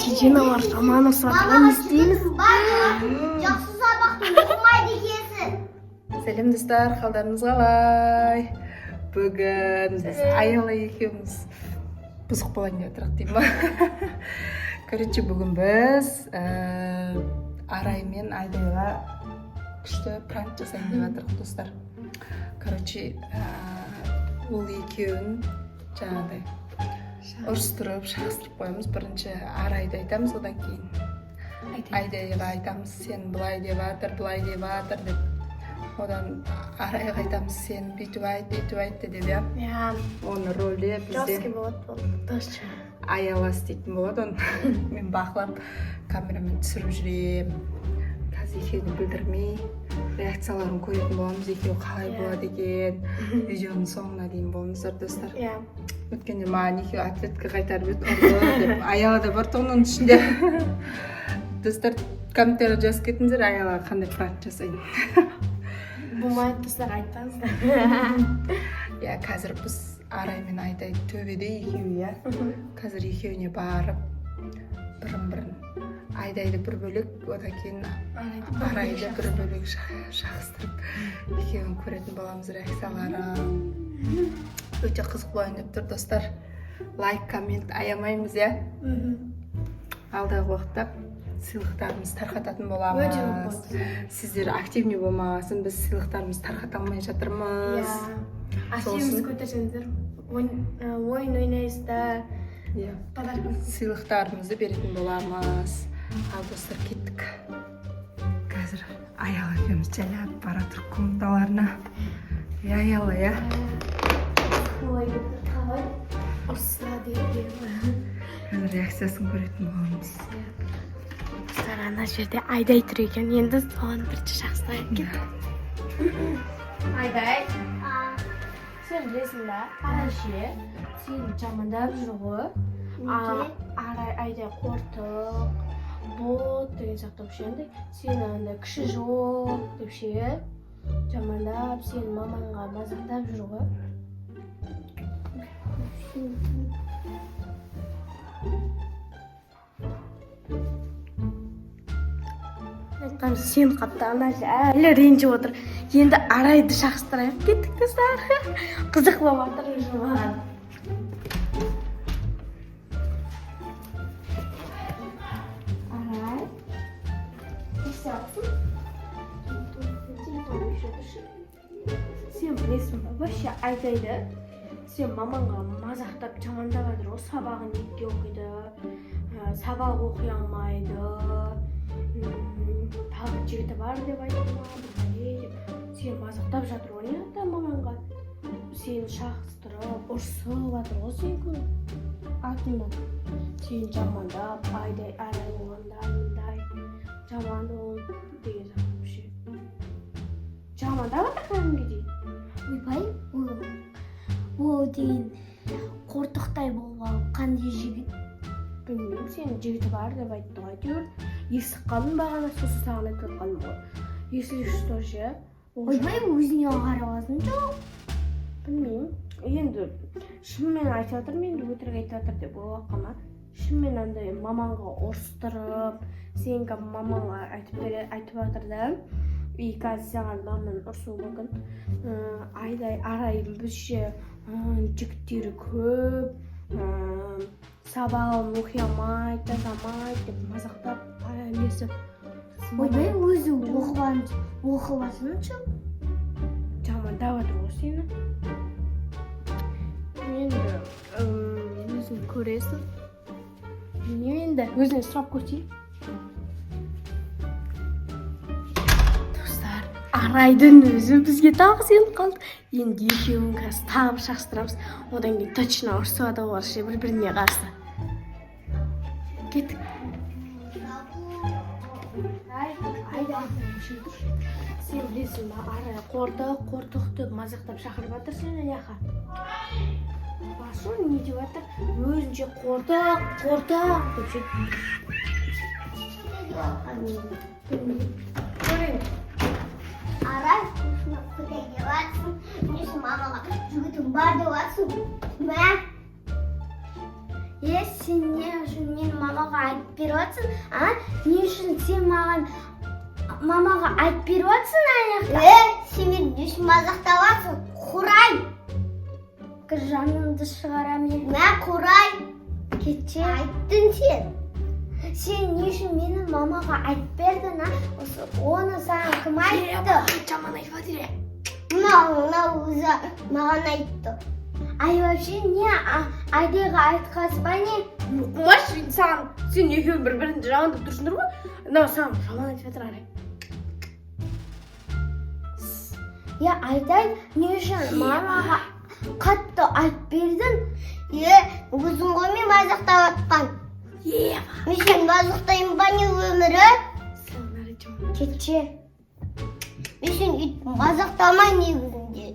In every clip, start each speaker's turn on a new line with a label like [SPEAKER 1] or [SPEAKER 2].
[SPEAKER 1] Жиналар жаман ұрысып жатыр, не істейміз?
[SPEAKER 2] Жақсы сабақты оқымайды екенсің.
[SPEAKER 3] Сәлем, достар, қалдарыңыз қалай? Бүгін біз Аяла екеуміз бұзық болайын деп отырмық деймін ба. Короче, бүгін біз Арай мен Айдайға күшті пранк жасайын деп жатырмық, достар. Короче, ол екеуін жаңағыдай ұрыстырып, шағыстырып қоямыз. Бірінші Арайды айтамыз, одан кейін Айдайға айтамыз, сен былай деп жатыр, былай деп жатыр деп. Одан Арайға айтамыз, сен бүйтіп айт, бүйтіп айтты деп, иә.
[SPEAKER 1] Иә.
[SPEAKER 3] Оны рөлде бізде
[SPEAKER 1] Жесткий болады бұл точно.
[SPEAKER 3] Аяла істейтін болады оны. Мен бақылап, камерамен түсіріп жүремін. Қазір екеуіне білдірмей реакцияларын көретін боламыз, екеуі қалай болады екен. Видеоның соңына дейін болыңыздар, достар. Өткенде маған екеуі ответка қайтарып еді, ұрды деп. Аяла да бар тұғын оның ішінде. Достар, комментарий жазып кетіңіздер, Аялаға қандай пранк жасайын.
[SPEAKER 1] Болмайды, достар, айтпаңыздар.
[SPEAKER 3] Иә, қазір біз Арай мен Айдай төбеде екеуі, иә. Қазір екеуіне барып, бірін бірін, Айдайды бір бөлек, одан кейін Арайды бір бөлек шағыстырып, екеуін көретін боламыз реакцияларын. Өте қызық болайын деп тұр, достар. Лайк, коммент аямаймыз, иә. Алдағы уақытта сыйлықтарымызды тарқататын боламыз.
[SPEAKER 1] Өте көп болады.
[SPEAKER 3] Сіздер активный болмағасын, біз сыйлықтарымызды тарқата алмай жатырмыз.
[SPEAKER 1] Иә, активімізді көтерсеңіздер, ойын ойнайсыздар.
[SPEAKER 3] Иә.
[SPEAKER 1] Подарок.
[SPEAKER 3] Сыйлықтарымызды беретін боламыз. Ал, достар, кеттік. Қазір Аяла екеуміз жайлап бара тұрып комнаталарына, иә, Аяла, иә.
[SPEAKER 1] Ой, қалай ұрысады екен.
[SPEAKER 3] Қазір реакциясын көретін боламыз.
[SPEAKER 1] Достар, ана жерде Айдай тұр екен, енді соны бірінші шақырсақ екен. Айдай, сен білесің ба, Арай ше, сені жамандап жүр ғой. Арай, Айдай қортық, бот деген сияқты вообще, андай сені андай күші жоқ деп ше, жамандап, сені мамаңға мазақтап жүр ғой. Айтқан сен қатты, ана әлі ренжіп отыр. Енді Арайды шақыртырайық. Кеттік, достар, қызық болып жатыр уже маған. Арай, не істеп жатырсың? Телефон өшіре тұршы. Сен білесің ба, вообще Айдайды сен мамаңға мазақтап, жамандап жатыр ғой. Сабағын екіге оқиды, сабақ оқи алмайды, тағы жігіті бар деп айтты ма, бірдеңе деп сені мазақтап жатыр ғой. Не ата мамаңға сені шағыстырып, ұрсып жатыр ғой сен атыңнан, сені жамандап, Айдай, Арай ондай мындай жаман ол деген сияқты, вообще жамандап жатыр кәдімгідей.
[SPEAKER 2] Ойбай, ол деген қортықтай болып алып қандай жігіт?
[SPEAKER 1] Білмеймін, сенің жігіті бар деп айтты ғой әйтеуір. Естіп қалдым бағана, сосын саған айтып жатқаным ғой, если что ше, ол
[SPEAKER 2] Ойбай, өзіне қарап аласың жоқ.
[SPEAKER 1] Білмеймін енді, шынымен айтып жатырмын, енді өтірік айтып жатыр деп ойлап қалма. Шынымен андай мамаңға ұрыстырып, сен қазір мамаңға айтып бере, айтып жатыр да. И қазір саған мамаң ұрысуы мүмкін. Айдай, Арай бізше жігіттері көп, сабағын оқи алмайды, жаза деп мазақтап несі.
[SPEAKER 2] Ойбай, өзі оқып алсыншы.
[SPEAKER 1] Жамандап жатыр ғой сені. Енді өзің көресің. Білмеймін енді, өзінен сұрап көрсейін. Достар, Арайдың өзі бізге тағы сеніп қалды. Енді екеуін қазір тағы бір шақыртырамыз, одан кейін точно ұрысады олар ше бір біріне қарсы. Кеттік. Ай, Айда, сен білесің ба, Арай қортық, қортық деп мазақтап шақырып жатыр сені аяққа. Басу не деп жатыр, өзінше қортық, қортық деп ше. Көрейін.
[SPEAKER 2] Арай, құдай деп жатсың, несі мамаға жігітім бар деп жатсың мә? Е, сен не үшін мен мамаға айтып беріп жатсың, а? Не үшін сен маған мамаға айтып беріп жатсың ана жақта? Е, сен мені не үшін мазақтап жатсың? Құрай! Жанымды шығарамын. Мә, құрай! Кетші. Айттың сен. Сен не үшін мені мамаға айтып бердің, а? Осы, оны саған кім айтты?
[SPEAKER 1] Жаман айтып жатыр, е.
[SPEAKER 2] Мынау өзі маған айтты. Ай, вообще не, Айдайға айтқансыз ба, не?
[SPEAKER 1] Оқымашы саған, сен екеуің бір біріңді жамандап тұрсыңдар ғой. Мынау саған жаман айтып жатыр, Арай.
[SPEAKER 2] Я, Айдай, не үшін мамаға қатты айтып бердің? Е, өзің ғой мен мазақтап жатқан.
[SPEAKER 1] Е.
[SPEAKER 2] Мен сені мазақтаймын ба, не, өмірі?
[SPEAKER 1] Саған, Арай, жаман.
[SPEAKER 2] Кетші. Мен сені өйтіп мазақтамаймын негізінде.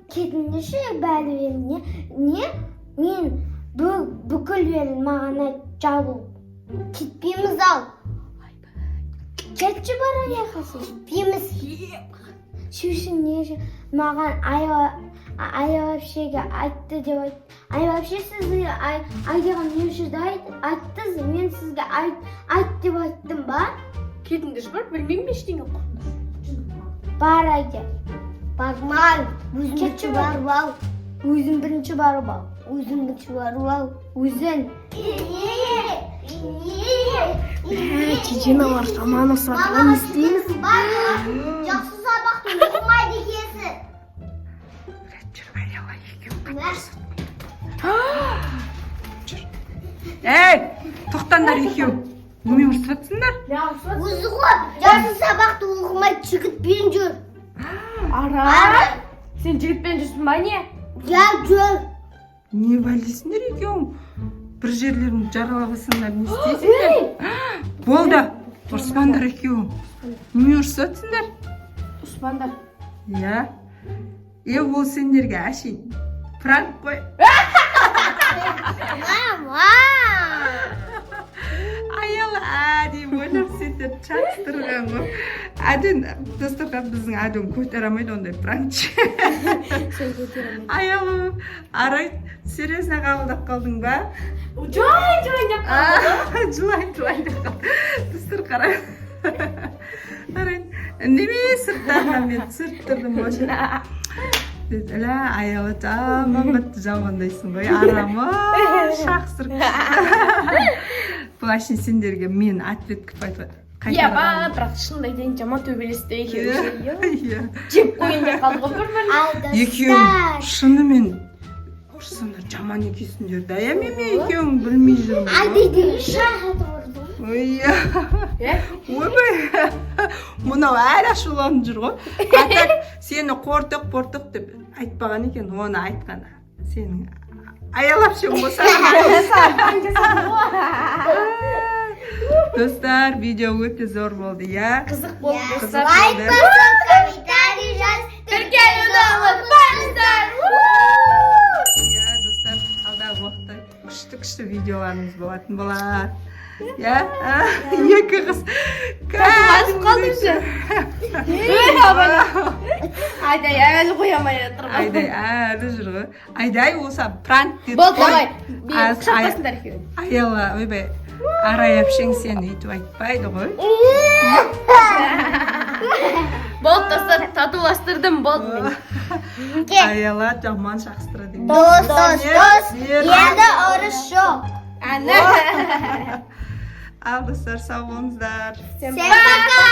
[SPEAKER 2] Кетіңдерші бәрі, не? Не? Мен бүкіл елін маған айт жабыл. Кетпейміз ал. Кетші, бар аяққа сен. Кетпейміз. Сосын не үшін маған Ая вообщеге айтты деп айт. Ай, вообще сізге Айдаға не үшін айттыңыз? Мен сізге айт деп айттым ба?
[SPEAKER 1] Кетіңдерші, бар, білмеймін мен ештеңе, құрыңдар.
[SPEAKER 2] Бар, Айда. Барман. Өзің бірінші барып ал. Өзің бірінші барып ал. Өзің бірінші барып ал. Өзің.
[SPEAKER 1] Чеченалар жаман ұрысып жатыр ғой, не істейміз?
[SPEAKER 2] Жақсы сабақты оқымайды екенсің.
[SPEAKER 3] Жүр, Аяла екеуің қатты ұрысады. Жүр. Ей, тоқтаңдар екеуің. Немен ұрысып жатсыңдар?
[SPEAKER 2] Өзі ғой жақсы сабақты оқымайды, жігітпен жүр.
[SPEAKER 1] Арай, сен жігітпен жүрсің ба, не?
[SPEAKER 2] Я, жүр.
[SPEAKER 3] Не бәлесіңдер екеуің? Бір жерлерін жаралап алсаңдар, не істейсіңдер? Болды, ұрыспаңдар екеуің. Немен ұрысып жатсыңдар?
[SPEAKER 1] Ұрыспаңдар.
[SPEAKER 3] Иә. Е, ол сендерге әшейін пранк қой.
[SPEAKER 2] Мама.
[SPEAKER 3] Аяла әдейі ойлап сендерді шатыстырған ғой. Әден, достарға, біздің Әден көтере алмайды ондай пранк.
[SPEAKER 1] Сен көтере алмайсың.
[SPEAKER 3] Аяла, Арай, серьезно қабылдап қалдың ба?
[SPEAKER 1] Жай жай деп қалды.
[SPEAKER 3] А, жылай жылай деп қалды. Достар, қарай, қарай, үндемей сырттарынан мен түсіріп тұрдым ғой. Ля, Аяла, жаман қатты жамандайсың ғой арамы, шақсырып. Бұл әшейін сендерге мен ответ қылып
[SPEAKER 1] Иә ба, бірақ шынымды айтайын, жаман төбелесті екеуі.
[SPEAKER 3] Иә.
[SPEAKER 1] Жеп қояйын деп қалды ғой бір бірін.
[SPEAKER 2] Ал,
[SPEAKER 3] Екеуің
[SPEAKER 2] достар.
[SPEAKER 3] шынымен ұрыссаңдар, жаман екенсіңдер да, иә. Мен екеуің білмей жүрмін ғой.
[SPEAKER 2] Айдайды шақырды ұрдым.
[SPEAKER 3] Ой,
[SPEAKER 1] Иә.
[SPEAKER 3] Ойбай, мынау әлі ашуланып жүр ғой. А так сені қортық портық деп айтпаған екен, оны айтқан сенің аялап әпшең ғой саған. Достар, видео өте зор болды, иә.
[SPEAKER 1] Қызық болды,
[SPEAKER 2] Иә.
[SPEAKER 1] достар.
[SPEAKER 2] Лайк басып, комментарий жаз,
[SPEAKER 1] Тіркелуді ұмытпаңыздар.
[SPEAKER 3] Иә, достар, алдағы уақытта күшті күшті видеоларымыз болатын болады, иә. Екі қыз
[SPEAKER 1] Басып қалдым ше. Айдай әлі қоя алмай жатыр ғой.
[SPEAKER 3] Айдай әлі жүр ғой. Айдай болса, пранк деді
[SPEAKER 1] Болды,
[SPEAKER 3] ғой.
[SPEAKER 1] давай. Құшақтасыңдар екеуің.
[SPEAKER 3] Аяла, ойбай, Арай әпшең сені өйтіп айтпайды ғой.
[SPEAKER 1] Болды, достар, татуластырдым, болды мен.
[SPEAKER 3] Аяла жаман шақстырады екен.
[SPEAKER 2] Дос, дос, дос.
[SPEAKER 3] Ер-
[SPEAKER 2] Енді ұрыс жоқ.
[SPEAKER 1] Ана.
[SPEAKER 3] Ал, достар, сау болыңыздар.
[SPEAKER 2] Всем пока.